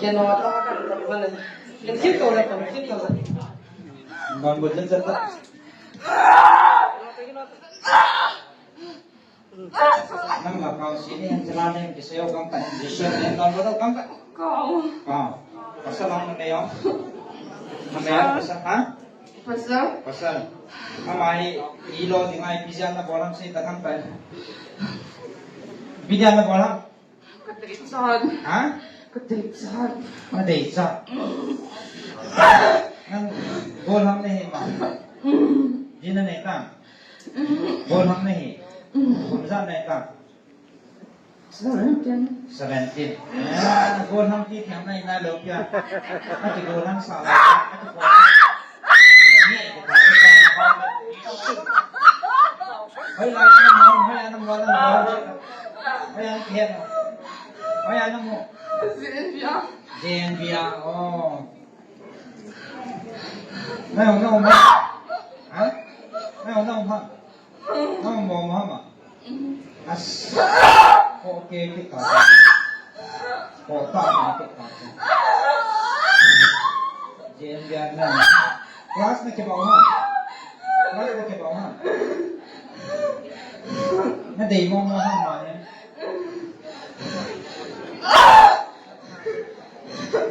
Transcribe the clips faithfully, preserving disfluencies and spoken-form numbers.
Keno ta kan ta mane. Kin khit to le, kin khit to le. Don bol jan jan ta. Nang la kau si ni, jala ni, kisei o kang ta, jisha ni, don bol kang ta. Kau. Kau. Pasal ang na yo. Na yo, pasal, ha? Pasal. Pasal. Ama hi, ilo di ngai, bijan na bolam si, takang ta. Bijan na bolam. Ka deichat. Ha? Ka deichat. Ka deichat. Nang gollhang nahi ma? Ijat nahi ta? Gollhang nahi? Kum ijat nahi ta? Seventeen. Seventeen. Ah, gollhang ti thiam nahi nalou pia. Ati gollhang sa la. Ati gollhang. Hoilai a namu, hoilai a namu, hoilai a namu. Hoilai a namu. J N V a. J N V a, oh. Nai, nai, nai. Ha? Nai, nai, nai. Nang mo mo ma. As. Ko ke ke ka. Ko ta ma ke ka. Jen jen na. Class na ke ba ha. Class na ke ba ha. Na dei mo mo ha ma ne.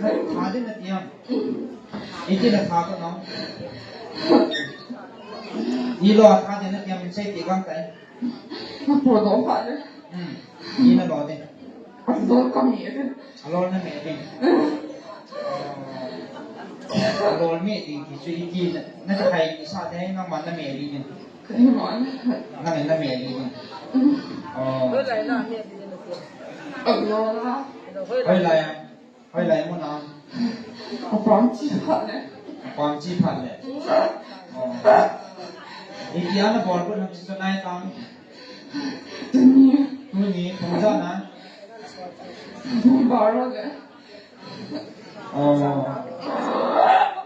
Na tha din na tiam. Iti na tha ko no. Ilo a tha din na tiam min sei ti kang tai. Na po do pha le. Hmm. Ina lo din. A lo ka mi din. A lo na mi din. A lo mi din ki su iti na. Na ta kai sa de na ma na mi din. Nang na meh li ni. Oh. Hoilai na meh li ni. Hoilai a. Hoilai mun a. Apam chi phat le. Apam chi phat le. Oh. Iti ana bol ko na chi nai tang. Tuni. Tuni, kum ijat na. Baro le. Oh.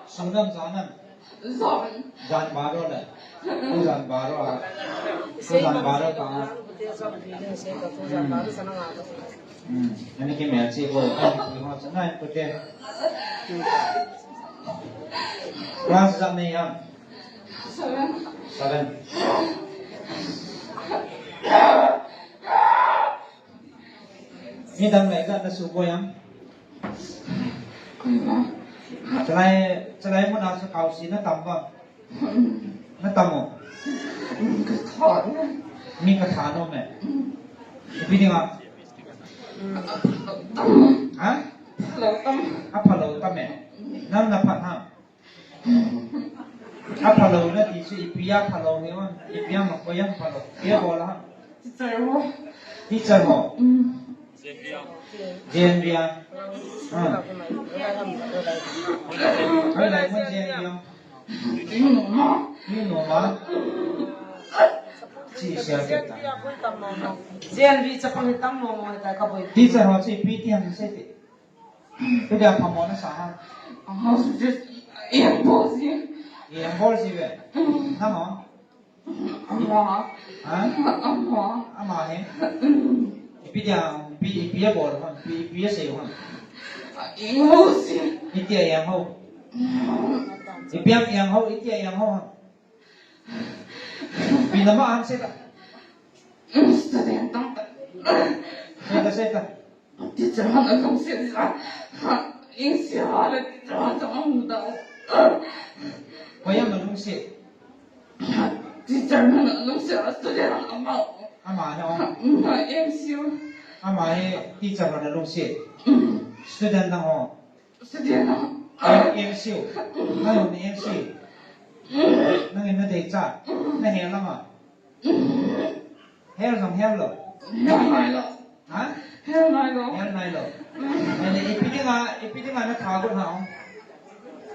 Sung nam ijat nam. Jan. Jan baro le. Ko jan baro a. Ko jan baro ka. Hmm. Hmm. Ani ki mel chi ko. Ani ki ho sa nai ko te. Class ijat nei ham? Seven. Seven. Midang le ijat na suboi ham? Chulai, chulai mun a chu kau si na tam ba? Na tam o? Ka tha na. Mi ka tha nom e. Ipi dinga? Ha? Phalou tam. A phalou tam e. Nang na phat ham? A phalou na ti chu ipi a phalou hi wan, ipi a ma ko yang phalou. Ipi a bol ham? Teacher ho. Teacher ho. Mm. J N V a. Ah. Hoilai mun J N V a. Ni no ma. Chi sia ke ta. J N V chapang tam mo mo ta ka boi. Teacher ho chi ipi ti ham sei ti. Tua dia phamona sa ha. Eng bol ji. Eng bol ji ve. Nang o. Ama. Ha? Ama. Ama he. Ipi dia, ipi, ipi a bol ha, ipi, ipi a sei ha. Eng ho ji. Iti a eng ho. Ipi a eng ho, iti a eng ho ha. Ipi nama ham sei ta. Student tang ta. Sei ta, sei ta. Teacher hon alungset jeh a. Eng sei a le teacher hon jong amu da. Koi a alungset? Teacher hon alungset a student hon ama. Ama no. Eng sei u. Ama he teacher hon alungset. Student nang ho. Student nang. Eng sei u. Nang ho eng sei. Nang in na deichat. Na he lama. Hel jong hel lou. Hel nai lou. Ha? Hel nai lou. Hel nai lou. Ele ipi dinga, ipi dinga na tha got ham?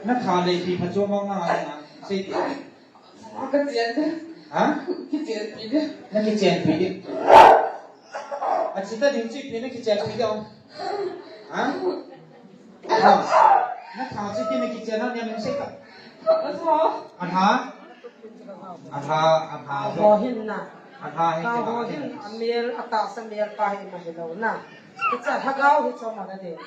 Na tha le ipi phatchom a na, na sei ti. Ka chen. Ha? Kichen pi de. Na kichen pi de. Achi ta ding chi pi na kichen pi de. Ha? Ha. Na tha chu ipi na kichen a, na min sei ta. Atha. Atha. Atha, atha. Ho hin na. Atha hi ho hin. Amel, atahsa mel pa hi ma hilou na. Hicha lhagao hi chom ana ding.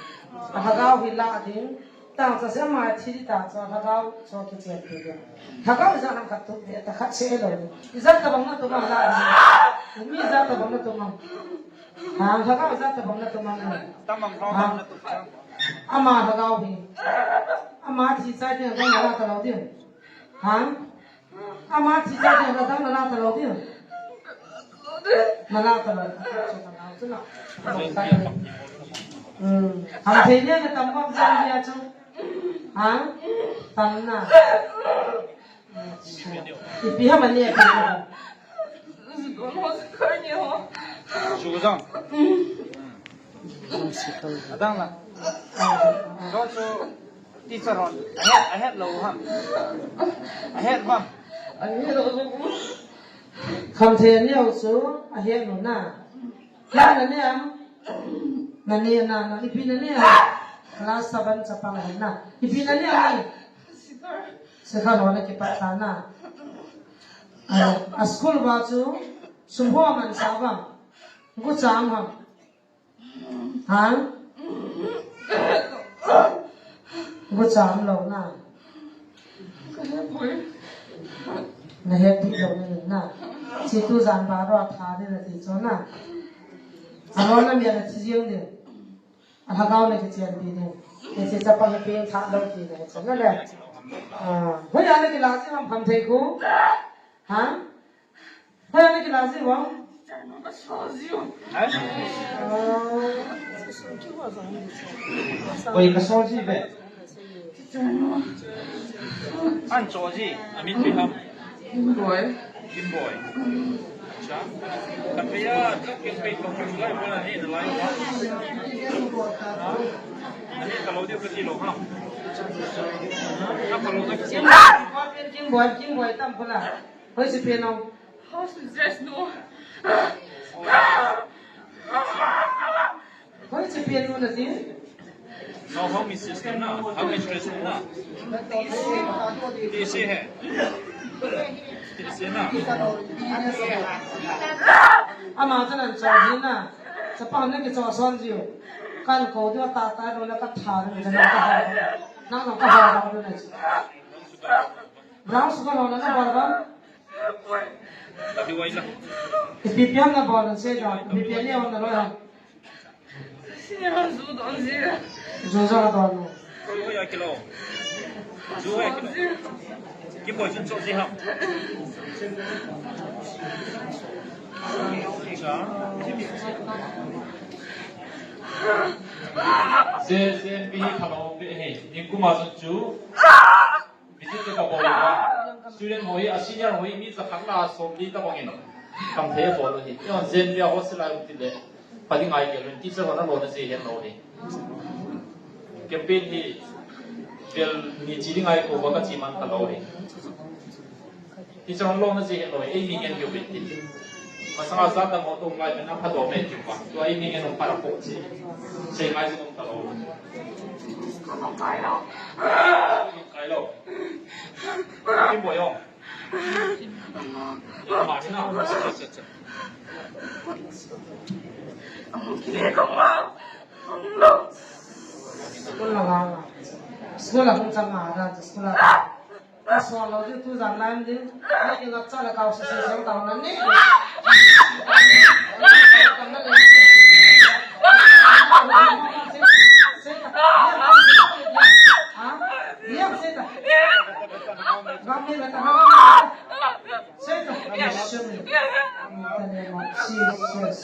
Lhagao hi la ding. Tang cha se ma thi di ta cha lhagao cha kichenpi ding. Lhagao ijat ham khat tup ve ta khat se lo ding. Ijat tabang na tup ham la ding. Mi ijat tabang na tup ham. Ha, lhagao ijat tabang na tup ham. Tamang ho Ha. na tup cha. Ama lhagao hi. Ama thi chai ding, adang na la ta lo ding. Ha? Ama thi chai ding, adang na la ta lo ding. Na la ta lo. Hmm. Ham thei ne na tam bak jang dia chu. Ha? Tam na. Ipi ham ani ipi ham. Su jang. Adang la. Don su teacher hon. Ahet, ahet lou ham. Ahet ham. Khamthei neo chu ahet lou na. Kya na ne am? Na ne na na ipi na ne am? Class seven chapang hin na. Ipi na ne am? Sikar ho na kipat ta na. A, a school va chu sum ho man sa va. Gu cham ham. Ha? Gu cham lou na. Na happy lou na na. Chi tu jan ba ro tha de na ti chu na. A ro na mi na chi jing de. A lhagao na kichenpi de. Ni chi chapang na peng tha lou ti na chu na le. A, hoi a na kila ji ham Khamthei khu. Ha? Hoi a na kila ji ham? Oi, ka sol ji ve. An cho ji, amin ipi ham? Kimboi. Kimboi. Acha. Ka pe ya, ka kin pe ko kan lai bola ni na lai wa. Ha? Ani ka lo de ka ti lo ha. Ka lo de ka ti lo. Kimboi, Kimboi tam bola. Hoi si pe no. House mistress no. Hoi si pe no na ti. No, home mistress na, home mistress na. Ti si he. Ti si na. Ama chan an cho ji na. Chapang na ki cho son ji. Kan ko de ta ta lo na ka tha na ka ha. Na na ka ha na. Brown sugar ho na na bol bol. Ipi ipi ham na bol na sei da, ipi ipi ani ho na loi ham. Ju jong adon. Ju jong adon. Ju jong adon. Kimboi chun cho ji ham. J J M P hi khalou pe hi, nikum a chun chu. Visit ka bol uva. Student ho hi, a senior ho hi, mi jakhat lah a som li tabang in. Khamthei bol u hi. Eiho J N V a hostel a um tile. Pha ding ngai kei lou in, teacher hon alona jeh hi ahet lou hi. Campaign hi, vel ni chi ding ngai kou va ka chi man ta lou hi. Teacher hon lona jeh hi ahet lou hi. Ei mi ngen keu uvin ti. Masanga jat dang ho tou ngai pen a pha dom e ti uva. Tua ei mi ngen hon pha ra po chi. Sei ngai jing um ta lou. Kai lou. Kimboi o. School la ga. School la hung chang a ra, school la. Ka sol lou di tu jan lai di. Ni ki ngap cha la kau sa sa sa kau na ni. Ha? Ni ang seta. Gam ni la ta ha. Seta. Yes. Jesus.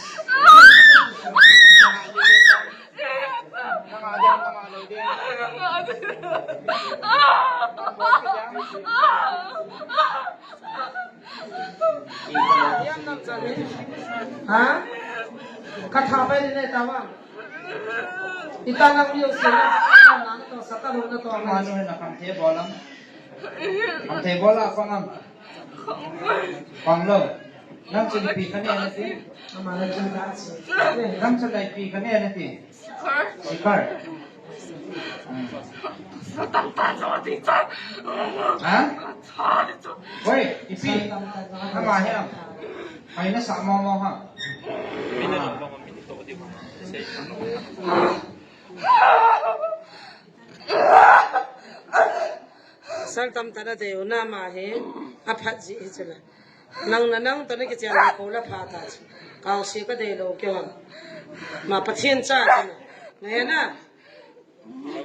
Ha? Ka tha pai ni ne ta wa. Ita lang yo se na na to sa ta lo na to ma. Ano na kam te bolam. Kam te bola ko nam. Pang lo. Nam chili pi ka ne na ti. Ama la jin ka chi. Nam chili pi ka ne na ti. Sikar. Ha? Hoi, ipi. Ama he. Hai na sa mo mo ha. Minute long minute to di. Sei. Tam tana dei u na ma hi, aphat ji hi chula. Nang na nang tana kichen na ko la pha ta chu. Kau si ka dei lo keu ham. Ma Pathen cha chu na. Na he na.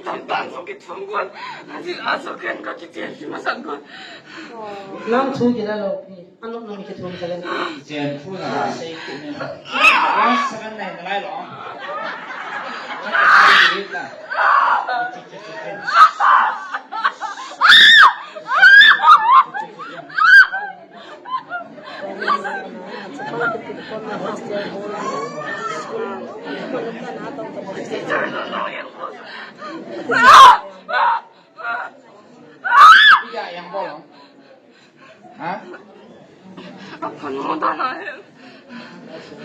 Tam tan so kithum kon. Asin a so ken ka kichen ki masan kon. Nang thu ki la lo pi. Anu nang kithum ka le. Chen thu na sei ki ne. Class seven nai na lai lo. Iya, yang bolong. Ha? Aphan mo dan ahi.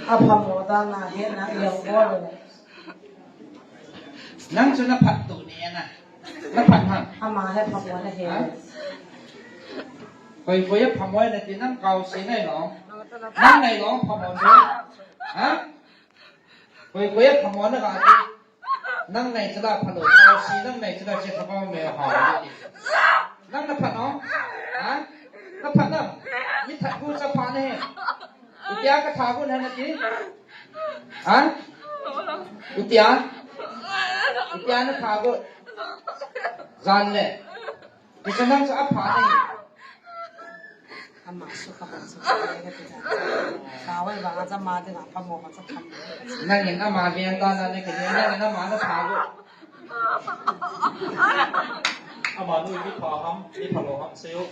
Aphan mo dan ahi na yang bolong. Nang chu na phat tu ni na. Na phat ha. Ama he phat mo na he. Ha? Koi koi phat mo na ti nang kau si nai lo. Nang nai lo phat mo ni. Ha? Koi koi phat mo na ka ti. Nang nai chala phat lo, tao si nang nai chala che thapha me ha. Nang na phat no? Ha? Na phat na? Mi that gu cha pha ne. Itia ka tha gu na na ti? Ha? Itia? Itia na tha gu? Jan le. Ti sa nang sa apha ne. Ama su ka ban su ka ne ka ti sa. Sa wai ba nga sa ma ti nga pha mo ka sa pha. Nang in ama vian ta na ne ke ne nang in ama na pha gu. Ama nu mi pha ham, mi pha lo ham seo.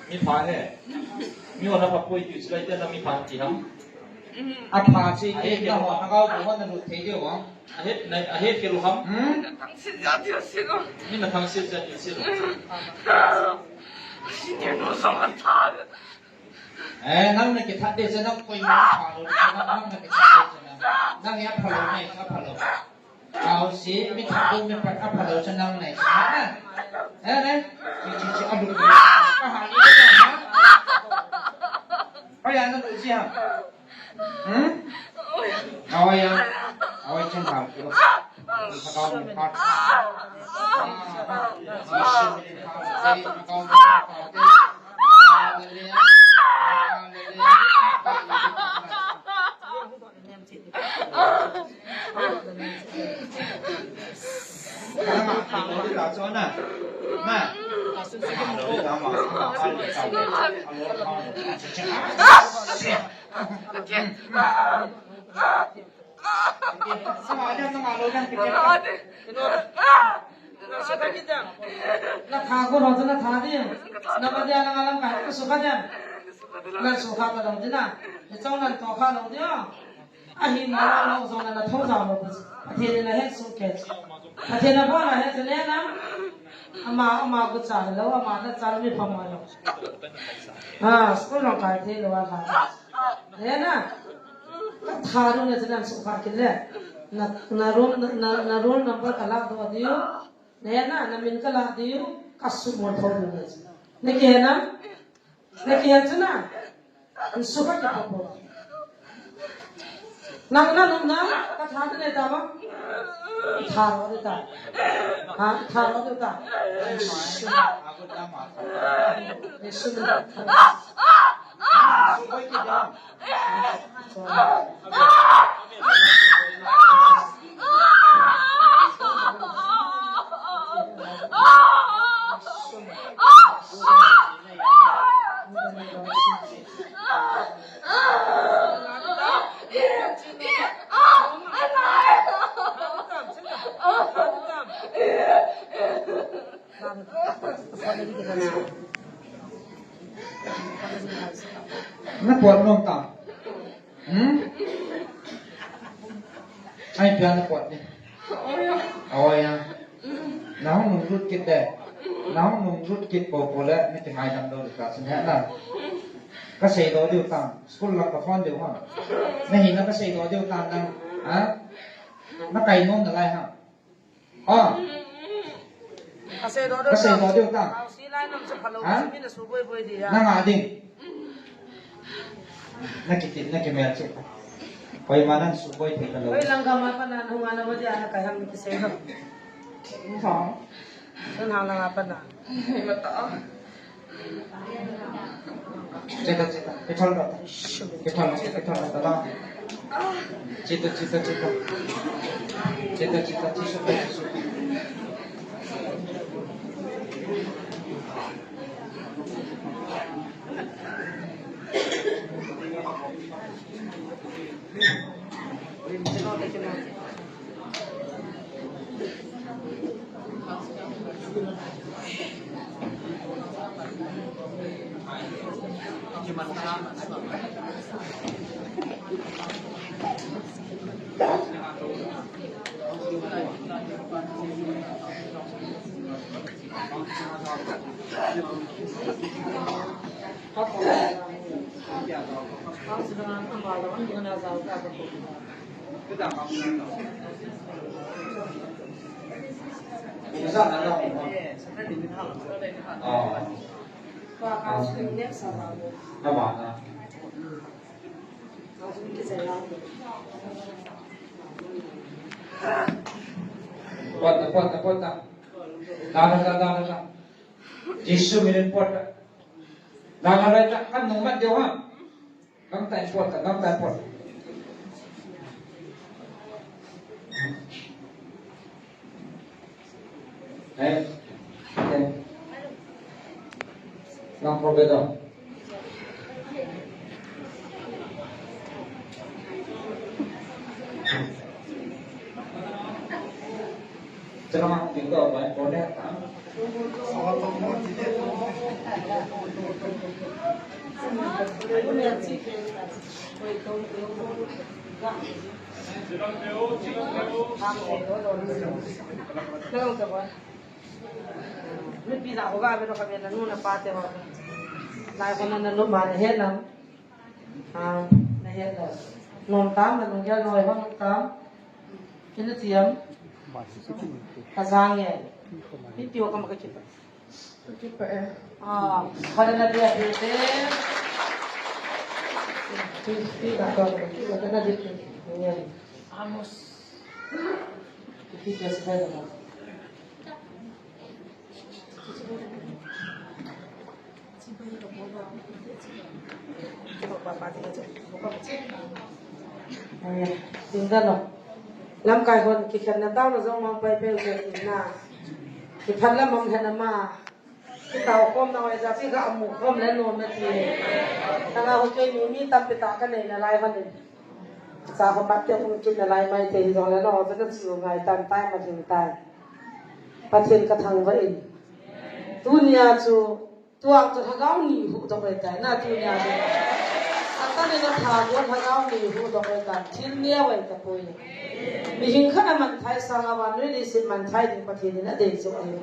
Mi pha he. Mi ona pha poi ti silai te na mi pha ti ham. Apha si ke na ho na kau bu ho na lu thei de wa. Ahet, nai, ahet ke lu ham? Hmm? Thang sit ja ti si lo. Ni na thang sit ja ti si lo. Si ne no sa ma ta. Eh, nang na kithat de sa nang koi ma pha lo, nang, nang na kithat de sa nang. Nang ya pha lo, nai sa pha lo. Kau si, mi that de mi pha, a pha lo sa nang nai sa nang. Eh, nai. Chi, chi, chi, a lu. Ka ha ni sa nang. Oi, ana lu si ha. Hmm? Oi, ya. Oi, chen thang kilo. Sa kau mi pha. Sa kau mi pha. Hallelujah. Hallelujah. Na tha gu ho chu na tha di. Na ma dia na ngalam ka sukha dia. Na sukha ta lo di na. Ni chong nan to kha lo di o. Ahin na lo lo jong na tho jao lo. Pathen in ahet soh kei. Pathen in abol ahet soh le na. Ama, ama gucha lo, ama nachal mi pha mo lo. Ha, school jong kai thei lo a ha. Le na. Ka tha ru na chu nan sukha kit le. Na, na roll, na, na, na roll number ka la doh diu. Le na, na min ka la diu. Ka sumol tho diu na chu. Na kihe na? Na kihe chu na? An sukha ka pha po. Nang na nung na, ka tha ta ne ta ma? Tha ro de ta. Ha, tha ro de ta. Ni sum. Na pot nom ta. Hmm? Ai, pia na pot ni. Oi ya. Na hung nung lut kit de. Na hung nung lut kit po po le, mi ti mai dam do ka sin he na. Ka sei do diu tang. School la ka phone diu ha. Na hi na ka sei do diu tang nang. Ha? Na kai nom na lai ha. Ah. Ka sei do diu tang. Ka sei do diu tang. Kau si lai nam sa phalo. Ha? Sa mi na su boi boi di ya. Na nga ding. Na kiti, na kimel che. Koima nan su boi thei ka lo. Oi, lang ka ma pa na, nung ana ba di ana kai ham ni ki sei ham. Sun hang lang apa na. Mata. Chita, chita. Kithol ta. Kithol, kithol ta. Chita, chita, chita. Chita, chita, chita, chita. Pot na, pot na, pot na. Dah, dah, dah, dah, dah. Jesu minin pot na. Dah, dah, dah, dah. Kan nung mat dia, ha? Gamtai pot, gamtai pot. Eh, eh. Nang pot betul. Mipi lah ko ga be lo ka be na nu na pa te ho. Lai ko na na lu ma na he na. Ah, na he na. Nom tam na lu ya lo ho nom tam. Ina tiam. Ka jang ye. Mipi ho ka ma ka kipa. Ka kipa e. Ah, ka na dia he te. Pi, pi, ka ka ka na dia he. Amos. Pi, pi, pi, pi. Aya, tingdalo. Lamkai hon kikhenna taona jong mang pai peuh jeh in na. Kiphat lam mang hen ama. Kitao khom na wai ja si ga amu khom le nom na ti. Tanga ho kei ni mi tampi tah ka nei nalai hon in. Cha ho pat te um kit nalai mai te hi jong le no, cha ka chu ngai tan tai ma thing tai. Pathen ka thangvah in. Tunia chu, tua chu Lhagao ni huhdoh ahitai, na tunia chu. Satan in atha gon Lhagao ni huhdoh ahitai, thil neo ahi tapoi. Mihing khat a manthai sanga vannoi leiset manthai ding Pathen in adei joh ahi.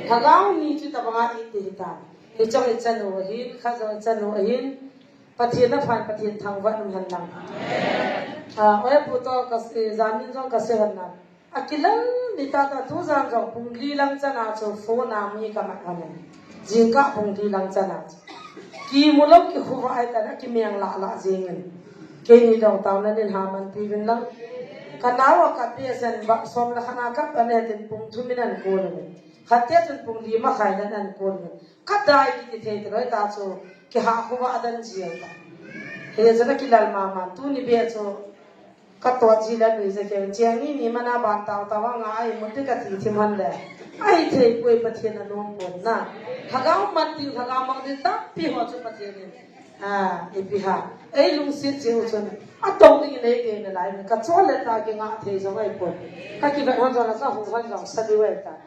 Lhagao ni chu tabanga iti hitan. Hichong ichanu ahin, khat jong ichanu ahin. Pathen aphan, Pathen thangvah in um hen lang. Ah, oi pu to ka, eh, jamin jong ka sei hen lang. Akilal ni tah tah, tujan jong pung li lang chan a chu phone a mi ka mat hon e. Jingkah pung li lang chan a chu. Kimu lou kikhovah ahitan, akimeng lah lah jingin. Keini dong taona nin ha man pi vin lang. Ka nao a ka pi a sen ba som le khat na ka pa ne tin pung thum in an kon e. Khat te chun pung li makhai nan an kon e. Ka dai kiti thei te loi ta chu. Kiha khovah dan ji ahitai. He chu na kilal mama. Tuni be chu. Ka to ji la lui je ke, cheng ni ni mana ban tao tao nga ai mun te ka ti thim han le. Ai thei poi Pathen anom pon na. Lhagao mat ding, Lhagao mang ding tampi ho chu Pathen in. Ah, ipi ham. Ei lungset jeh u chun. Atong ding in ei kei nalai. Ka chol le ta kinga thei jong ahi pon. Ka kivet hon jong la ka hu hon jong sa diu ahitai.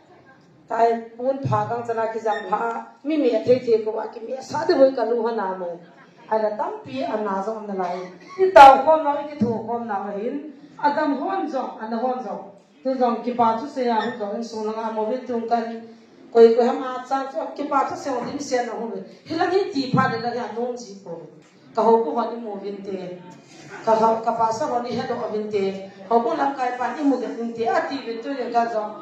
Tai pun pha kang chana kijam lha, mi mi athei thei ko a kimi sa de boi ka lu hana mo. Ai la tampi ana jong na lai. I tao khom na, i kitho khom na hin. Adam hon jong, ana hon jong. Tu jong kipa thu sei a hon jong, in sung langa mo vin tung kan. Koi koi ham a chan chu kipa thu sei dim sen na hon. Hilang hi ti pha le la ya nom ji ko. Ka houbung hon i mu vin te. Ka, ka, ka pastor hon i hedoh vin te. Houbung lamkai pan i mu vin te. A ti vin tu le ka jong.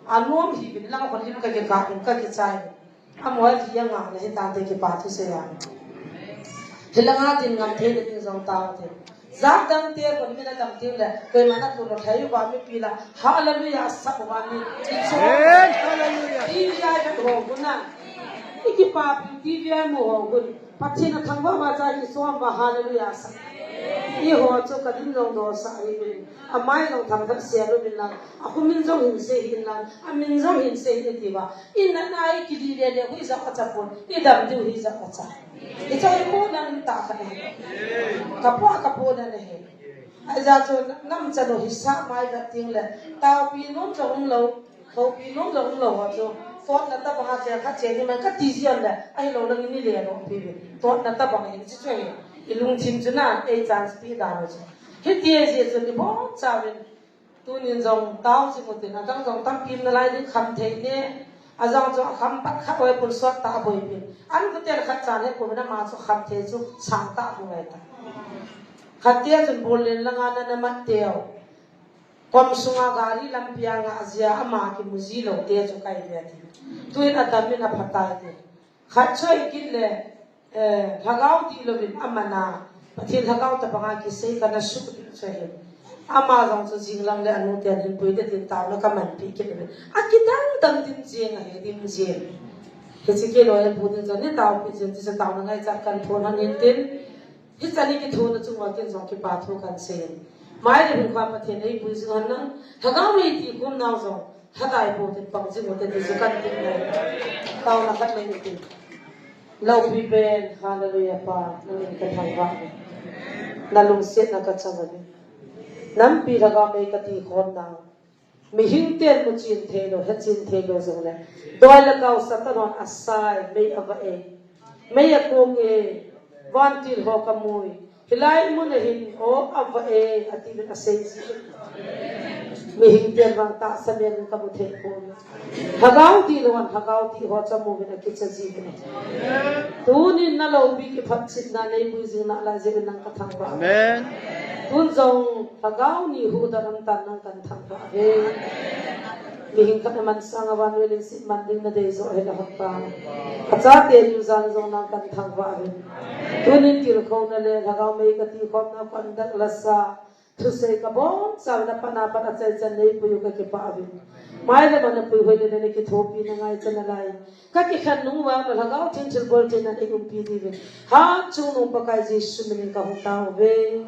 A nom hi vin lang hon lim ka ke ka vin ka ke chai. A mo hi a nga le hi tan te kipa thu sei a. Hi langa din ngam thei le ding jong tao te. Jat dang te kon mi na dam ting le. Koi mana tu no thai u ba mi pi la. Hallelujah sa u ba mi. Amen. Hallelujah. Pi pi ai ka ho ku na. Ikipapi T V a mu ho gun. Pathen athangvah vah cha kisom vah, hallelujah sa. Eiho chu kadin jong dosah hih uvin. Amai jong thangvah sel uvin lang. Akhumin jong hinsei hih in lang. Amin jong hinsei hih in ati uva. Inna a ikilih lele hu ijat acha pon. Idam diu hi ijat acha. Hiche hi pohnat tah khat ahi. Kapoh, kapohnat ahi. Ahijeh chun namchan u hisah mai vet ding le. Taopi nom jong umlou. Houpi nom jong umlou ho chu, totna tabang a cheng khat cheng ni man kati jeng le, ahilou lang in ile lou pi ve. Totna tabang hi chu chu hi, ilungthim chu na, ei chance pe dan u chu. Hiti jeh chun ibon chauvin, tunin jong tao jing utin, adang jong tampi um nalai ding kham thei ne, ajong chu akham pat khat oi pun sot tah a boi pin. An kutel khat chan he kum na ma chu kham thei chu sang tah pu ngai ta. Khat tia chun bol len langa na na mat teu. Kom sunga gari lampi a ngah jia ama kimu ji lou te chu kai ve ti. Tuin atam in apha tai ti. Khat chu ikit le, eh, lhagao dih louvin aman a, Pathen lhagao tabang a kisei kana suh ding chu ahi. Ama jong chu jing lang le anu ten hin pui te tin taona kaman pi kit le. Akidang dang dim jeng ahi, dim jeng. Hiche kiloi a pu tin chu ni taopi jeng ti chu taona ngaichat kan phon han in tin. Hichan hi kithona chunga ken jong kipa thu kan sei. Mai le hin kha Pathen eipui jing hen lang, lhagao mei ti kum nau jong, lhadai pou tin pang jing u te ti chu kan ti nai. Taona khat nei u tin. Loupi pen, hallelujah Pa, nangin ka thangvah e. Na lungsetna ka chang e. Nampi lhagao mei ka ti khom nau. Mihing ten mu chin thei lou, he chin thei lou jong le. Doi le kau Satan hon asai, mei ava e. Mei akong e, vantil ho kamu e. Hilai mun a hin, o ava e, ati uvin asei ji. Mihing ten vang tahsa mel in kamu thei pon. Lhagao dih lou hon, lhagao dih ho chu amu uvin akicha ji uvin. Tunin na loupi kiphatchitna neipui jing nalai jeh in nang ka thangvah. Amen. Tun jong lhagao ni huhdoh lam tan nang kan thangvah uve. Mihing khat na man sang a van vel in sit man ding na dei jo hel a hot pa. Ka chate diu jan jong nang kan thangvah uve. Tunin tilkhouna le lhagao mei ka ti khomna conduct la sa. Thusei ka bol, sa na pa na pa na chai chan neipui u ka kipah uve. Mai le man a pui hoi le na kithopi na ngaichat nalai. Ka kikhen nung vang le lhagao theng thilbol theng nan eiumpi diu ve. Hatchungnung Pakai Jesu min in kahung tao uve.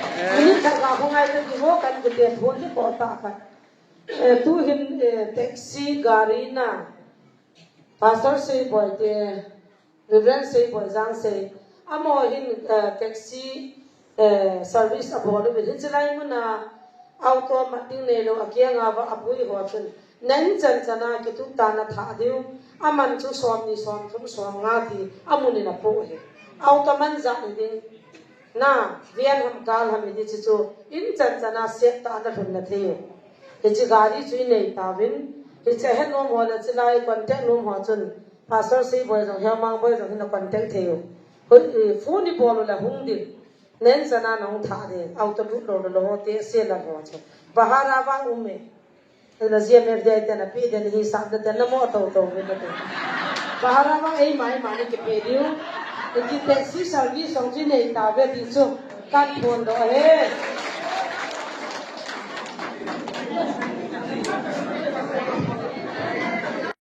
Amen. Minute khat ka hung ngai le kiho kan kite phone hi ko ta khat. Eh, tuhin, eh, taxi gari na. Pastor Seiboi te, Reverend Seiboi Jangsei. Amaho hin, eh, taxi eh, service abol uvin. Hiche lai mun a auto mat ding neilou a kiang a va apui ho chun. Nang chan chan a kitup tah na thah diu. Aman chu som ni som thum som nga ti amun in apoh e. Auto man jat ni ding. Na, van ham car ham idi chu chu. In chan chan a set tah na lhun na thei u. Hiche gari chu inei tauvin. Hiche ahet nom ho le chulai contact nom ho chun. Pastor Seiboi jong, Helmang Boi jong hin na contact thei u. Hoi, eh, phone ibol u le hung ding. Nang chan a nahung thah ding, auto lut lou lou ho te, se la ho chu. Bahara vang um e. Ila G M F D I te na pe den hi sam te na mo to to ve te. Bahara vang ei mai mai ni kipe diu. Iti taxi service song ji nei tauve ti chu. Kan phone doh e.